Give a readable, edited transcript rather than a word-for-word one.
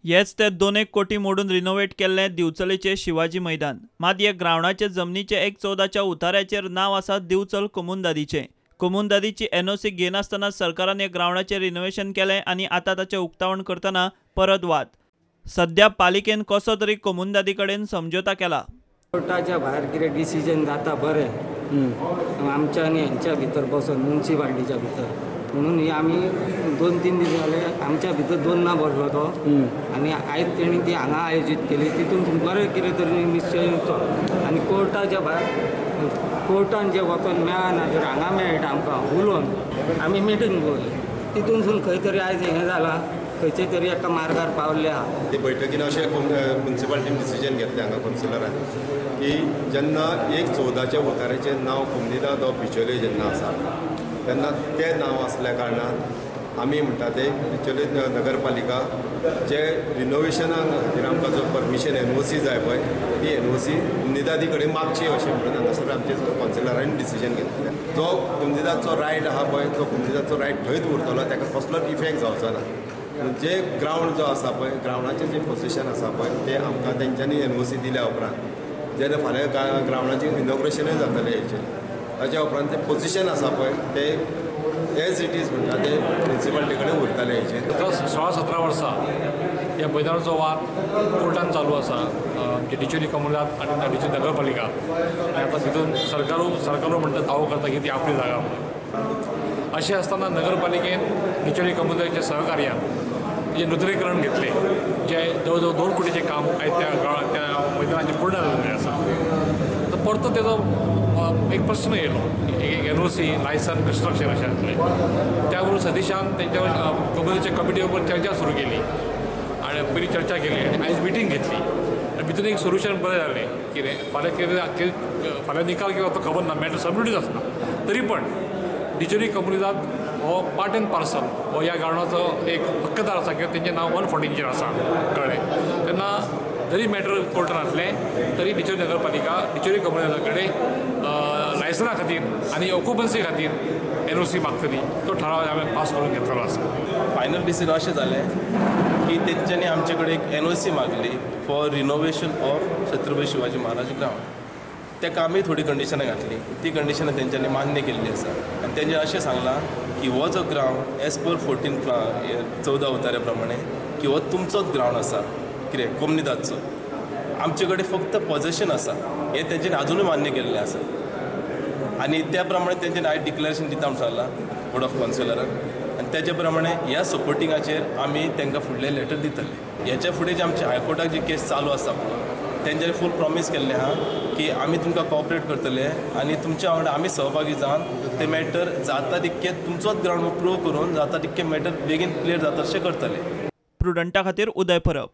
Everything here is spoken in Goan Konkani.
हेच ते 2 कोटी मोडून रिनोवेट केल्लें दिवचलेचें शिवाजी मैदान. मात ह्या ग्रावंडाचे जमनीचे 1.14च्या उतार्याचेर नांव आसा दिवचल कोमुनदादीचें. कोमुनदादीची एनओसी घेनासतना सरकारान ह्या ग्रावंडाचें रिनोवेशन केलें आनी आतां ताचें उक्तावण करतना परत वाद. सध्या पालिकेन कसो तरी कोमुनदादी कडेन समझोता केला. कोर्टाच्या भायर कितें डिसिजन जाता बरें आमच्या आनी हेंच्या भितर बसून म्युनिसिपालिटीच्या भितर, म्हणून ही आमी 2-3 दीस जाले आमच्या भितर 2 ना भरलो तो आनी आयज तेणी ती हांगा आयोजीत केली. तितून बरें कितें तरी निश्चय येवचो आनी कोर्टाच्या भायर कोर्टान जे वचोन मेळना तर हांगा मेळटा आमकां उलोवन आमी मिटींग दवरली. तितूनसून खंय तरी आयज हें जालां, खंयचे तरी एका मार्गार पावल्ले आहा. ते बैठकीन अशें म्युनिसिपालिटीन डिसिजन घेतलें हांगा कावन्सिलरान की जेन्ना 1.14च्या उतार्याचें नांव कोमुनिदाद ऑफ बिचोले जेन्ना आसा तेन्ना तें नांव आसल्या कारणान आमी म्हणटा ते बिचोले नगरपालिका जे रिनोवेशना खातीर आमकां जो परमिशन एनओसी जाय पळय ती एनओसी कोमुनिदादी कडेन मागची अशें म्हणून हांगासर आमचे कावन्सिलरांनी डिसिजन घेतलें. जो कोमुनिदादचो रायट आहा पळय तो कोमुनिदादचो रायट थंयच उरतलो, ताका कसलोच इफेक्ट जावचो ना. जे ग्रावंड जो आसा पळय ग्रावंडाचें जें पोजिशन आसा पळय तें आमकां तेंच्यांनी एनओसी दिल्या उपरांत जेन्ना फाल्यां ग्रावंडाचें इनॉग्रेशनूय जातलें हेचें ताच्या उपरांत तें पोजिशन आसा पळय तें एज it is म्हणटा तें म्युनिसिपालिटी कडेन उरतलें हेचेर. 16-17 वर्सां ह्या मैदानाचो वाद कोर्टान चालू आसा. आमचे डिचोली कोमुनिदाद आनी डिचोली नगरपालिका आनी आतां तितून सरकारूय म्हणटा दावो करता की ती आपली जागा म्हणून. अशें आसतना नगरपालिकेन डिचोली कोमुनिदादच्या सहकार्यान तेजें नुतनीकरण घेतलें, जें जवळ जवळ 2 कोटीचें काम आयज त्या मैदानाचें पूर्ण जाल्लें आसा. आतां परतो तेजो एक प्रश्न येयलो, एक एनओसी लायसन कन्स्ट्रक्शन अशें आसलें. त्या बरोबर सतीशान तेंच्या कोमुनिदादच्या कमिटी बरोबर चर्चा सुरू केली आनी पयली चर्चा केली आनी आयज मिटींग घेतली आनी भितून एक सोल्युशन बरें जालें. कितें फाल्यां कितें फाल्यां निकाल कितें तो खबर ना, मॅटर सबमिटूच आसना, तरी पण डिचोली कोमुनिदाद हो पार्ट एंड पार्सल हो ह्या ग्रावंडाचो एक हक्कदार आसा किंवा तेंचें नांव 114चेर आसा कळ्ळें. तेन्ना जरी मॅटर कोर्टान आसलें तरी डिचोली नगरपालिका डिचोली कोमुनिदादा कडेन लायसना खातीर आनी ऑक्युपन्सी खातीर एनओसी मागतली, तो ठराव हांवें पास करून घेतलेलो आसा. फायनल डिसिजन अशें जालें की तेंच्यांनी आमचे कडेन एक एनओसी मागली for renovation of Chhatrapati Shivaji Maharaj ground. ताका आमी थोडी कंडिशनां घातली, ती कंडिशनां तेंच्यांनी मान्य केल्ली आसा आनी तेंच्यांनी अशें सांगलां की हो जो ग्रावंड एज पर 14 उतार्या प्रमाणे की हो तुमचोच ग्रावंड आसा, कितें कोमुनिदादचो, आमचे कडेन फक्त पॉजेशन आसा हें तेंच्यांनी आजुनूय मान्य केल्लें आसा. आनी त्या प्रमाणे तेंच्यांनी आयज डिक्लेरेशन दिता म्हूण सांगलां बोर्ड ऑफ कावन्सिलरान आनी तेच्या प्रमाणे ह्या सपोर्टिंगाचेर आमी तांकां फुडलें लेटर दितले. हेच्या फुडें जे आमचे हायकोर्टाक जी केस चालू आसा पळय तेंच्यांनी फूल प्रॉमीस केल्लें आहा की आमी तुमकां कॉपरेट करतले आनी तुमच्या वांगडा आमी सहभागी जावन ते मॅटर जाता तितकें तुमचोच ग्रावंड प्रूव करून जाता तितकें मॅटर बेगीन क्लियर जाता अशें करतले. प्रुडंटा खातीर उदय परब.